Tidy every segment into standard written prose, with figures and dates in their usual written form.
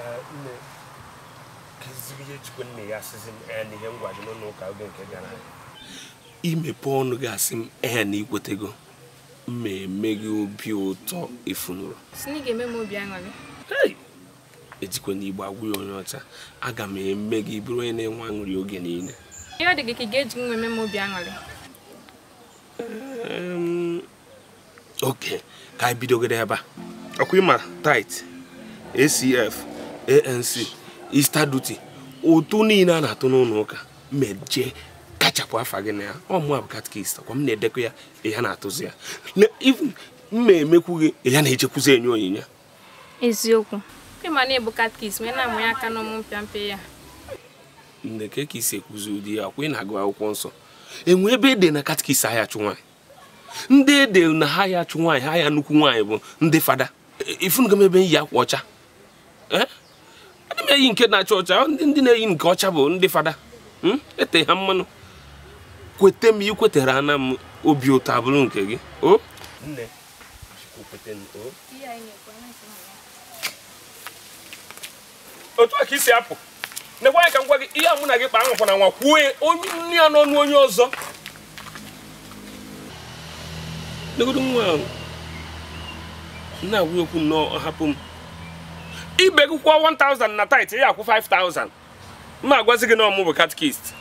Nne, keziri ihe jikwa nne ya asịzi m ee n'ihe m gwa gị n'ụlọ ụka oge nke gara aga. Imepe ọnụ gị asị m ee na ikwetego, m eme gị obi ụtọ efunụrụ. Si na ị ga-eme m obi aṅụrị. Hey! Ejikwa n'igbo agwụ ya onye ọcha, aga m eme gị bụrụ onye na-enwe aṅụrị oge niile. Ihe ọ dị gị ka ị ga-eji nwa eme m obi aṅụrị. Oke, ka anyị bidogoro ebe a. Ọkwa ịma tithe, ACF, ANC, Easter duty, ụtụ niile a na-atụ n'ụlọ ụka, meje kachapụ afa gị na ya. Ọ mụ bụ katkist, ọkwa m na-edekọ ya, ya na-atụzi ya. Even m emekwu gị, ya na-echekwuzi enye onyinye. Eziokwu. Ịma na ịbụ katkist, ma ị na-amụ ya aka n'ụmụ mpịampịa ya. Nne, ka ka isi ekwuzi ụdị ya, ọkwa ị na-agụ akwụkwọ nsọ. Enwe ebe ede na katkist ahịa achụ nwaanyị. Ndị ede na ha ya achụ nwaanyị, ha ya nnukwu nwaanyị bụ ndị fada. Ifunugo m ebe m yi akwa ọcha. Adị m eyi nke na-acha ọcha, ndị na-eyi nke ọcha bụ ndị fada. Ete ha mmanụ. Kwete m, ikwetere ana m obi ụtọ abụrụ nke gị. O? Nne, kwete m, o? Otu a ka isi apụ. Nekwa anyị ka m gwa gị, ihe a mụ na gị kpa anwakwa na nwa kwuo onye nne ya n'ọnụ onye ọzọ. Negodu nwa ahụ. Nna agwa okwu nnọọ, hapụ m. Ibe gị kwụọ 1000 na tithe, ya akwụ 5000. Mma agwazi gị na ọmụ bụ katkist.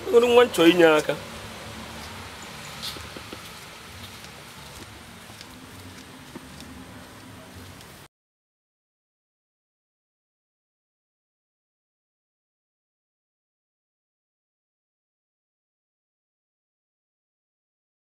Negodu nwa nchọ inye aka.